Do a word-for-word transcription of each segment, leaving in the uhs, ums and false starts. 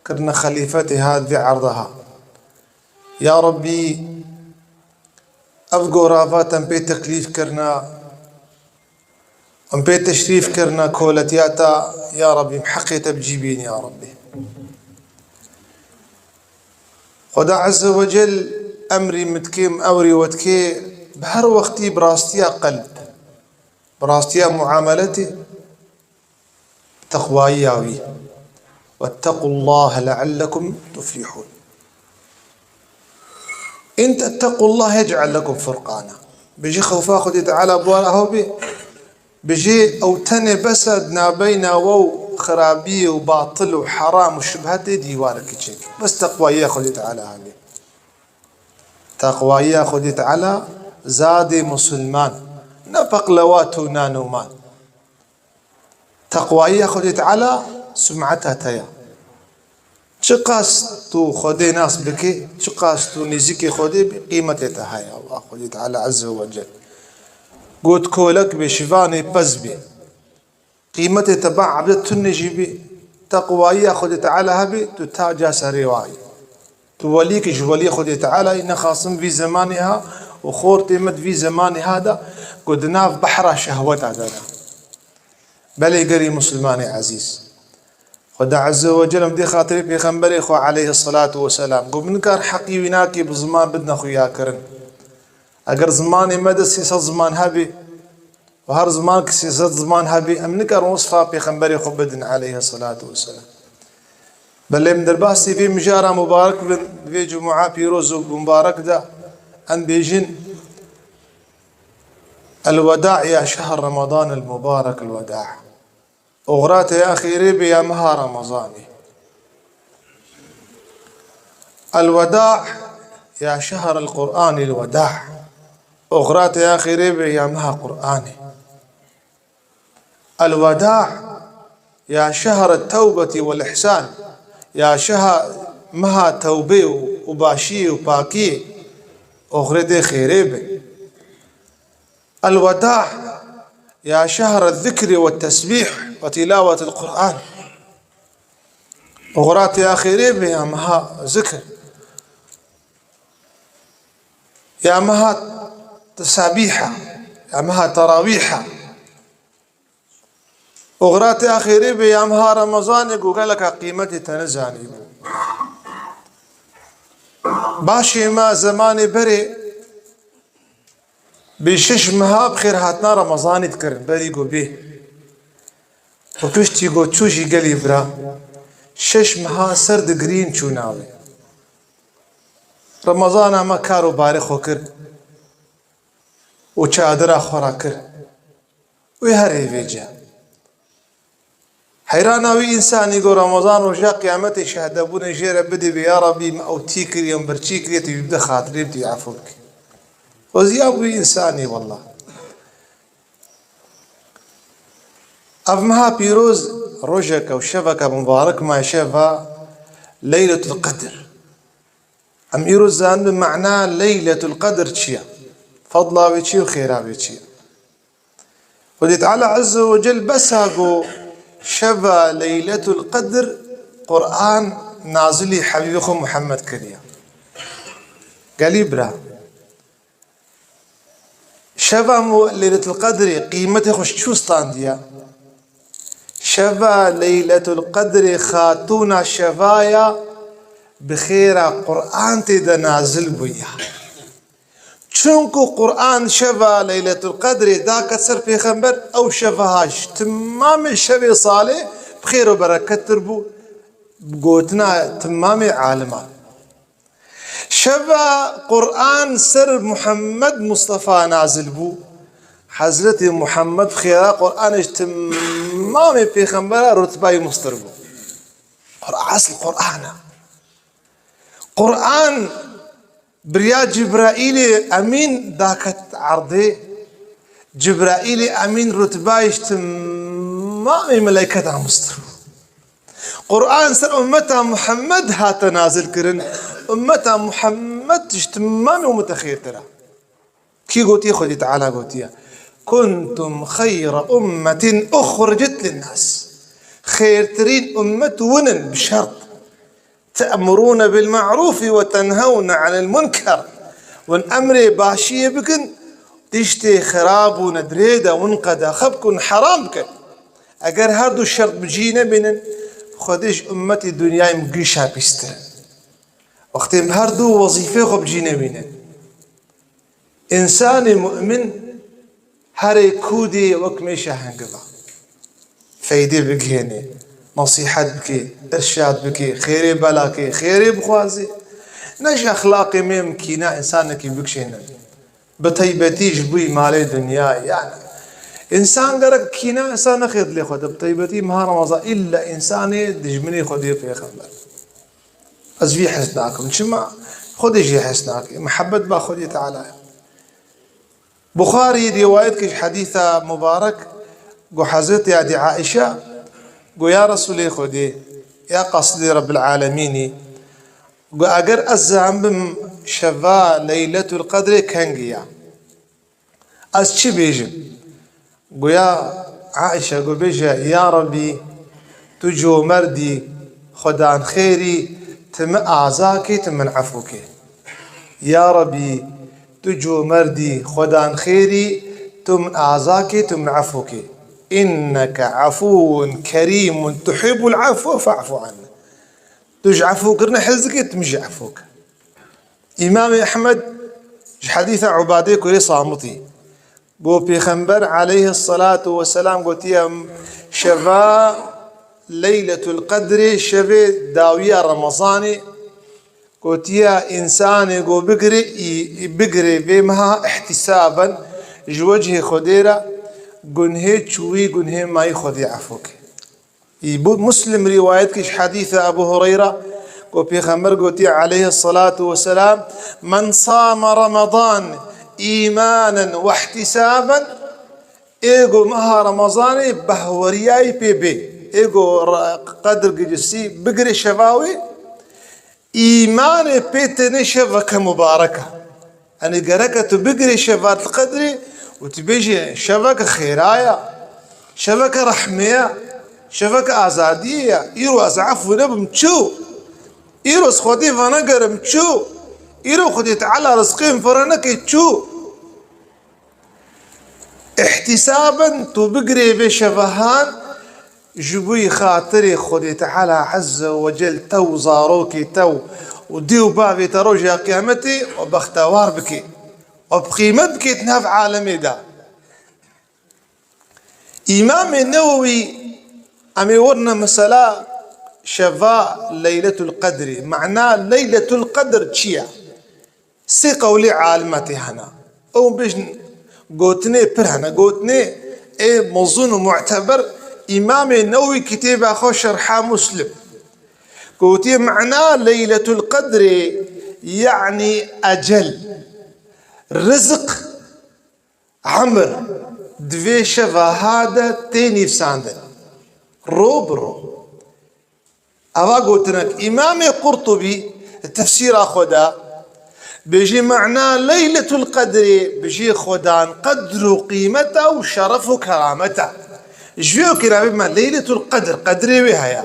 kirine xelîfetê hat vê erda ha. Ya Rabbî, ev gorava te em pê teklîf kirina, em pê teşrîf kirina koletiya te, ya Rabbî, em heqê te bi cî bînin, ya Rabbî. Xweda Azze ve Cel emrî min dike, em ewrî we dike, bi her wextî bi rastiya qelb, bi rastiya muameletê, teqwayiya wî. Vettequllahe leallekum tuflihûn. In tettequllahe yec'al lekum furqana. Bijî xewfa Xwedê Teala bi we re hew bê. Bijî ew tenê bes e di navbeyna we û xirabiyê û batil û heram û şubhetê dîwarek çêke. Bes teqwayiya Xwedê Teala hebê. Teqwayiya Xwedê Teala zadê musulman. Ne peqlewat û nan û man. Teqwayiya Xwedê Teala sumeta te ye. Çiqas tu Xwedê nas bikî, çiqas tu nêzîkî Xwedê bî, qîmetê te heye. Allah Xwedê Teala Azze ve Cel got, kolek bê, şivanê pez bê. Qîmetê te ba ebdê tunê jî bî. Teqwayiya Xwedê Teala hebî, tu taca serê wayî. Tu welîkî ji welî Xwedê Teala yî, nexasim vî zemanê ha û xortê me di vî zemanê ha de ku di nav behra şehweta de ne. Belê gelî Musulmanê ezîz. Xweda Azze ve Celle em dê xatirê Pêxemberê xwe aleyhisselatu vesselam. Got, min kar heqî wî nakê bi ziman bidine xuyakirin. Eger zimanê me de sê sed ziman hebî, û her ziman ki sê sed ziman hebî, em nikarin wesfa Pêxemberê xwe bidin aleyhisselatu vesselam. Belê em derbasî vê mijara mubarek bin, vê cumua pîroz û mubarek de em bêjin, Elweda ya şehr Ramadan el mubarek elweda. Oxira te ya xêrê bê ya meha Remezanê. Elweda ya şehr el Qur'anê elweda. Oxira te ya xêrê bê ya meha Qur'anê. Elweda ya şehr el tewbetî wel ihsan. Ya şeha, meha tewbê û, û başiyê û pakiyê. Oxirê dê xêrê bê. Elweda ya şehr el zikrî wel tesbîh we tîlawetil Qur'an. Oxira te ya xêrê bê ya meha zikir. Ya meha tesabîha, ya meha terawîha. Oxira te ya xêrê bê ya meha Remezanê ku geleka qîmetê te nizanîbû. Başê me zemanê berê Bi şeş meha bi xêr hatina Remezanê dikirin, berî ku bê. Û piştî ku çû jî gelî bira, şeş meha ser digirîn çû navê. Remezana me kar û barê xwe kir û çadira xwe rakir. Wê herê vêce. Heyrana wî însanî ku Remezan roja qiyametê şehdebûnê jê re bidê bê, ya Rabbî, me ew tî kiriye, min birçî kiriye, tu jî bide xatirê, tu jî efû bike. Xweziya wî însanî, wallah. Ev meha pîroz, rojeke û şeveke mubarek me, şeva Leyletul Qedr. Em îro zanibin mana Leyletul Qedr çi ye? Fedla wê çi ye û xêra wê çi ye? Xwedê Teala Azze ve Cel besa ku şeva Leyletul Qedr Qur'an nazilî Hebîbê xwe Muhammed kiriye. Gelî bira, şeva mu Leyletul Qedrê qîmetê xwe ji çû standiye? Şeva Leyletul Qedrê xatûna şeva ya, bi xêra Qur'an tê de nazil bûya. Çunku Qur'an şeva Leyletul Qedrê daket ser pêxember, ew şeva ha ji timamê şevê salê bi xêr û berekettir bû, bi gotina timamê aliman. Şeva Qur'an ser Muhammed Mustafa nazil bû. Hezretê Muhammed xêra Qur'anê ji timamê pêxembera rutbayî mustir bû. Qur-, asl Qur'an e. Qur'an bi riya Cibraîlê Emîn daket erdê. Cibraîlê Emîn rutbayî ji timamê meleyketan mustir bû. Qur'an ser ummeta Muhammed hate nazil kirin. Ummeta Muhammed ji timamê ummete xêrtir e. Kî gotiye? Xwedî Teala gotiye, "Kuntum xeyra ummetin uxricet linnas." Xêrtirîn ummet win in bi şert. تأمرون بالمعروف وتنهون عن المنكر. Hûn emrê başiyê bikin, tiştê xirab û nedrê de hûn qedexe bikin, heram bikin. Eger her du şert bi cî nebînin, Xwedê ji ummetê dinyayê min gîşa pîstir in. Wextê em her du wezîfeyê xwe bi cî nebînin, însanê mu'min herê kûdê wek mêşa hingiva. Feydê bigihênê, nesîhet bikê, irşad bikê, xêrê belakê, xêrê bixwazê. Ne ji exlaqê me em kîna însanekî bikişênin. Bi teybetî ji bo malê dinyayê. Yani, însan gerek kîna însan nexê dilê xwe de. Bi teybetî meha Remezan îlla însanê dijminê Xwedê û pêxember. Ez vî hez nakim. Çima? Xwedê jî hez nake. Mihebet ba Xwedê Teala ye. Buxarî rîwayet kir ji hedîsa mubarek, got Hezretî Adî Aîşe, got, ya Resûlê Xwedê, ya Qasidê Rebbil Alemînî, got, eger ez zanibim şeva Leyletul Qedrê kengî ya, ez çi bêjim? Goya Aîşe, got bêje, ya Rebî, tu comerdî, xwedanxêrî, tu min aza kî, tu min efû kî. Ya Rebî, tu comerdî, xwedanxêrî, tu min aza kî, tu min efû kî. Inneke efûn kerîmun tuhibbul efwe fe'fu anni. Tu ji efûkirine hez dikî, tu min jî efû ke. Îmamê Ehmed ji hedîsa Ubadê kurê Samitî, got, Pêxember aleyhisselatu vesselam gotiye, şeva Leyletul Qedrê, şevê dawiya Remezanê, gotiye, însanê got bigirê, î-, bigirê vê meha ihtisaben ji wechê Xwedê re, gunhê çûyî, gunhê mayî Xwedê efû ke. Î bu Muslim rîwayet kir ji hedîsa Ebu Hureyre, ku Pêxember gotiye aleyhissalatu vesselam, "Men same Ramadan îmanen we ihtisaben", ê ku meha Remezanê behweriyayî pê bê, ê ku re-, Qedr Gecesî bigirê şeva wê, Îmanê pê têne şeveke mubarek e. Yanî gereke tu bigirê şeva Qedrê û tu bêjî şeveke xêra ye, şeveke rehmê ye, şeveke azadiyê ye. Îro ez efû nebim çû. Îro ez Xwedê venegerim çû. Îro Xwedê Teala rizqê min fire neke çû. Îhtîsaben tu bigirê vê şevehan, ji bo xatirê Xwedê Teala Azze ve Cel te û zarokê te û dê û bavê te roja Qiyametê we bextewar bike, we bi qîmet bike di nav alemê de. Îmamê Newewî, em ê werine mesela şeva Leyletul Qedrî. Mana Leyletul Qedr çi ye? Sê qewlê alima tê hene. Ew bêjin gotinê pir hene. Gotinê ê mezûn û mu'teber, Îmamê Newwî kitêba xwe Şerha Muslim gotiye, mana Leyletul Qedrê, yanî ecel, rizq, emir di vê şeva ha de tê nivîsandin. Ro bi ro. Eva gotinek Îmamê Qurtubî tefsîra xwe de bêjî, mana Leyletul Qedrê, bêjî xwedan qedr û qîmeta û şeref û kerameta. Ji vê yekê navê me Leyletul Qedr, qedrê wê heye.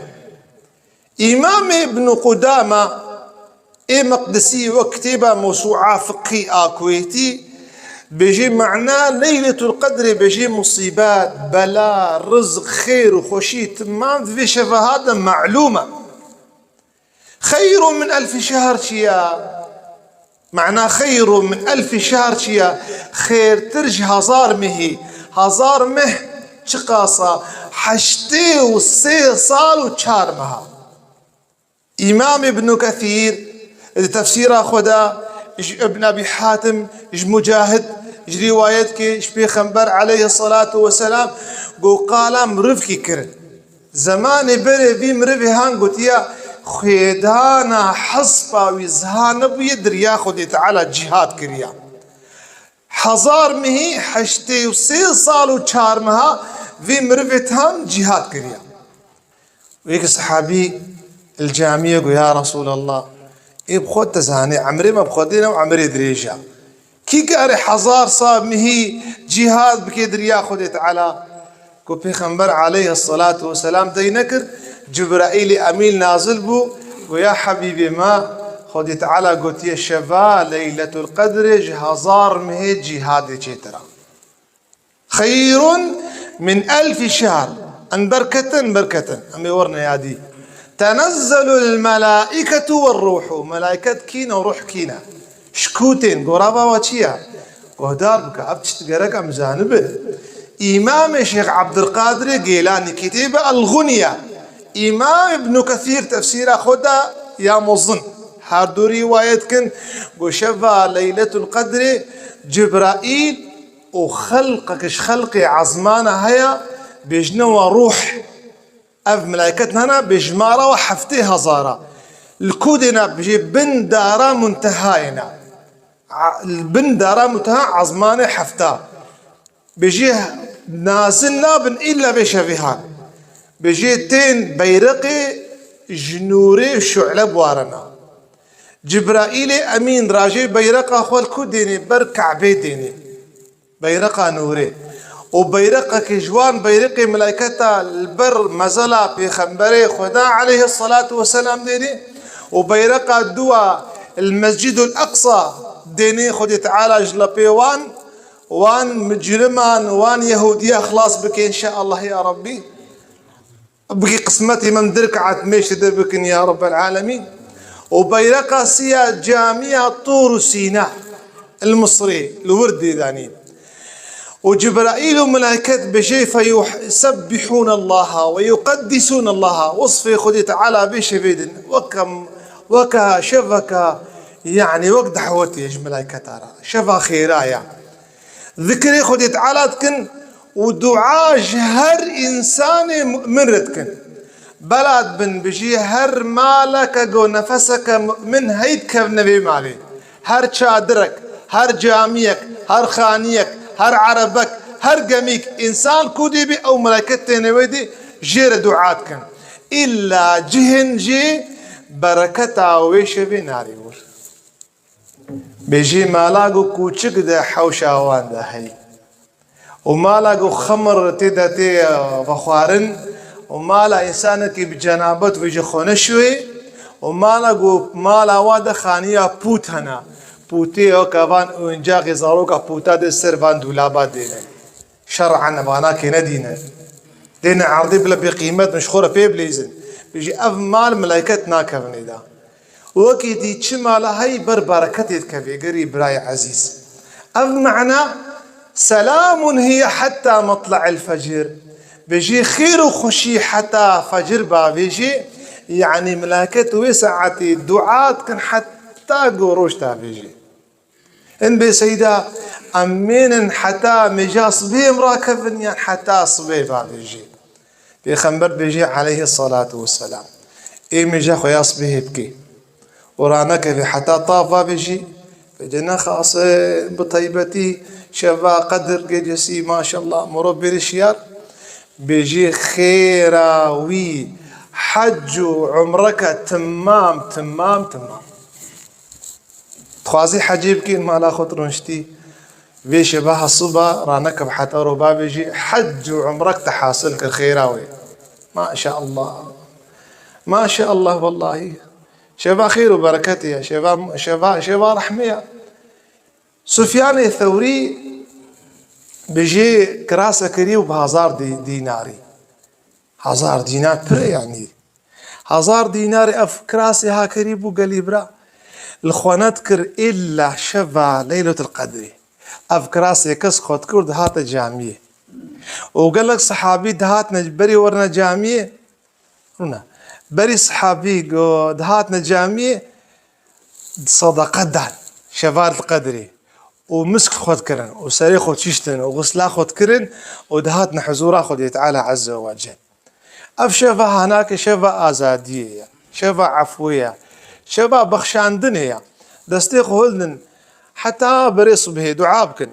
Îmamê Ibn Qudama ê Meqdisî wek kitêba Mewsû'a Fiqhî a Kuwêtî bêjî, mana Leyletul Qedrê bêjî musîbet, bela, rizq, xêr û xweşî timam di vê şeva ha de melûm e. Xeyrun min elfî şehr çi ye? Mana xeyrun min elfî şehr çi ye? Xêrtir ji hezar mehî. Hezar meh çiqas e? Heştê û sê sal û çar meha. Îmam Ibn Kethîr di tefsîra xwe de ji Ibn Ebî Hatim, ji Mucahid, ji rîwayet ke ji Pêxember aleyhisselatu vesselam got, qala mirivkî kirin. Zemanê berê vî mirivê han gotiya, xwêdana hespa wî ziha nebûye, di riya Xwedê Teala cîhad kiriya. Hezar mehî, heştê û sê sal û çar meha vî mirivê tan cîhad kiriya. Wê ki sehabî li camiyê got, ya Resûlallah, ê bi xwe te zanê, emrê me bi xwe dê ne û emrê dirêj e. Kî kare hezar sal mihî cîhad bike di riya Xwedê Teala? Ku Pêxember aleyhisselatu vesselam dey nekir, Cibraîlê Emîn nazil bû, Go ya Hebîbê me, Xwedê Teala gotiye, şeva Leyletul Qedrê ji hezar mehê cîhadê çêtir e. Xeyrun min elfî şehr. Em berketin, berketin. Em ê werine yadî. Tenezzelul melâiketu werruhu. Melaiket kîne û ruh kîne. Ji ku tên, gorava we çi ye? Guhdar bike, ev tişt gerek em zanibin. Îmamê Şêx Ebdulqadirê Gêlanî kitêbe El Gunye. Îmam Îbnû Kesîr tefsîra xwe de ya mezin. Her du rîwayet kin, go şeva Leyletul Qedrê Cibraîl û xelqek ji xelqê ezmana heye, bêjine we ruh. Ev melaiket hene, bi jimara we heftê hezar e. Li ku dê ne, bijê bin dara muntehayê ne. A-, li bin dara munteha ezmanê hefta. Bijê nazil nabin îlla vê şevê han. Bijê tên beyreqê ji nûrê şu'le biwarena. Cibraîlê Emîn rajê beyreqa xwe li ku dênê, ber Kebê dênê. Beyreqa nûrê. Û beyreqekê ji wan beyreqê melayketa li ber mezela Pêxemberê Xweda aleyhisselatu vesselam dênê. Û beyreqa dua li Mescidul Eqsa dênê, Xwedê Teala ji lepê wan, wan micriman, wan Yehûdiya xilas bike înşaallah ya Rabbî. Bigî qismetê me, em du rekat mêşê de bikin ya Rabbel Alemîn. Û beyreqa sî ya camiya Tur Sîna, el Misrî, li wir dê danî. Û Cibraîl û melaiket bijê feyuh-, yusebbihûn Allaha ve yuqeddisûn Allaha. Wesfê Xwedê Teala vê şevê din. Weke, weke şeveka, yanî wek dehwetê ji melaiketa re. Şeva xêra ya. Zikrê Xwedê Teala dikin û dua ji her însanê mu'min re dikin. Bela dibin, bijî her maleke go nefeseke mu'min hey dikevne vê malê. Her çadirek, her camiyek, her xaniyek, her erebek, her gemîk, însan ku dê bî ew meleket têne wê dê jê re dua dikin. Îlla cihên jê bereketa wê şevê narê wir. Bêjî mala ku kûçik de hewşa wan de hey. Û mala ku xemir tê de tê, e, vexwarin. Û mala însanekî bi cenabet vêjî xwe neşuwê. Û mala ku mala wa de xaniya pût hene. Pûtê weke van oyuncağê zaroka pûta de ser van dûlaba dêne. Şer'an vana kê ne dîn e. Dêne erdê bile bê qîmet min ji xwe re pê bilîzin. Bijî ev mal melaiket nakevin êda. Wekî dî çi mala hey ber bereketê dikevê gerî birayê ezîz. Ev mana selamun hiye heta matla'il fecr. Bijî xêr û xweşî heta fecr bavêjê, yanî melaiket wê saetê dua dikin heta ku roj tavêjê. Hin bê seyda, em mênin heta mêja sibê em rakevin yan heta sibê vavêjê? Pêxember dibêjê aleyhî selatu weselam, ê mêja xwe ya sibê bikê û ranekevê heta tav vavêjî, bêjê nexase bi taybetî şeva Qedir gecesi, maşallah, moro bêrê şiyar, bêjê xêra wî hec û umreke timam, timam, timam. Dixwazî hecê bikî, mala xwe tu rûniştî, vê şeveha siba ranekib heta ro bavêjî, hec û umrek te hasil kir xêra wê. Maşallah. Maşallah wellahî. Şeva xêr û bereketê ye. Şeva, şeva, şeva rehmê ye. Sufyanê Thewrî bi jê kirase kirî û bi hazar dî-, dînarî. Hazar dînar pir e yanî. Hazar dînarê ev kirasê ha kirî bû gelî bira. Li xwe nedikir îlla şeva Leyletul Qedrê. Ev kirasê kes xwe dikir û dihate camiyê. Û gelek sehabî dihatine berî werine camiyê. Rûne. Berî sehabî go dihatine camiyê, sedeqe dan. Şeva Leyletul Qedrê. Û misk xwe dikirin. Û serê xwe çiştin. Û xusla xwe dikirin. Û dihatine huzûra Xwedê Teala Azze ve Cel. Ev şeva hanake şeva azadiyê ye, şeva efwê ye, şeva bexşandinê ye. Destê xwe hildin heta berê sibhê dua bikin.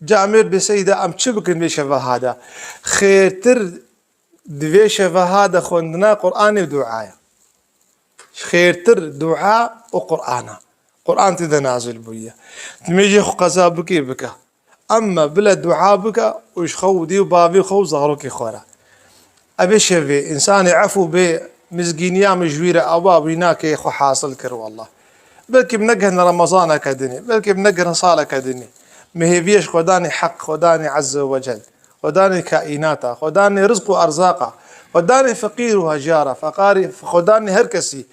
Camêr bê seyda em çi bikin vê şeva hada? Xêrtir di vê şeva hada xwendina Qur'anê û duaya. Xêrtir dua û Qur'ana. Qur'an tê de nazil bûye. Dimêjê xwe qeza bikê bike. Emme bile dua bike û ji xwe û dî û bavê xwe û zarokê xwe re. Evê şevê însanê efû bê Mizgîniya min ji wî re ewa wî nake xwe hasil kir wallah. Belkî bi negihin Remezaneke dinê, belkî bi negihin saleke dinê. Min hêviyê ji Xwedanê Heq, Xwedanê Ezze ve Cel, Xwedanê kaînata, Xwedanê rizq û erzaqa, Xwedanê feqîr û hejara, feqarî, Xwedanê her kesî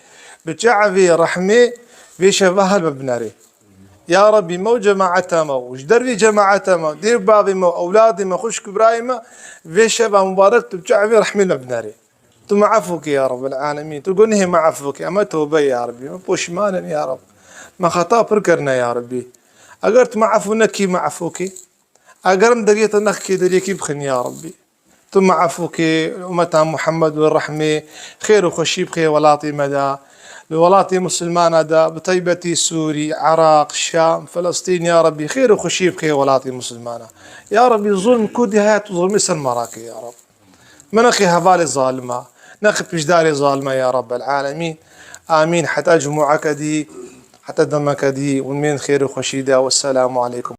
bi çavê rehmê vê şeva her me binerê. Ya Rabbî, me û cemaeta me û ji dervî cemaeta me, dê û bavê me û ewladê me, xwişk û birayê me, vê şeva mubarek tu bi çavê rehmê me binerê. Tu me efû kê ya Rabbel Alemîn. Tu gunehê me efû kê. Em ê tewbe ya Rabbî. Me poşiman in ya Rabb. Me xeta pir kirine ya Rabbî. Eger tu me efû nekî, me efû kê. Eger em deriyê te nexkê deriyekî bixin ya Rabbî. Tu me efû kê, ummeta Muhammed wê rehmê, xêr û xweşî bixê welatê me de. Li welatê Musulmana de, bi taybetî Sûrî, Iraq, Şam, Filistîn ya Rabbî, xêr û xweşî bixê welatê Musulmana. Ya Rabbî, zulm ku dî heye tu zulmê ser me rakê ya Rabb. Me nexê hevalê zalima, nexê pişdarê zalima ya Rabbel Alemîn. Amîn. Heta cumûeke dî, heta demeke dî, hûn bên xêr û xweşî de. Wesselamu aleykum.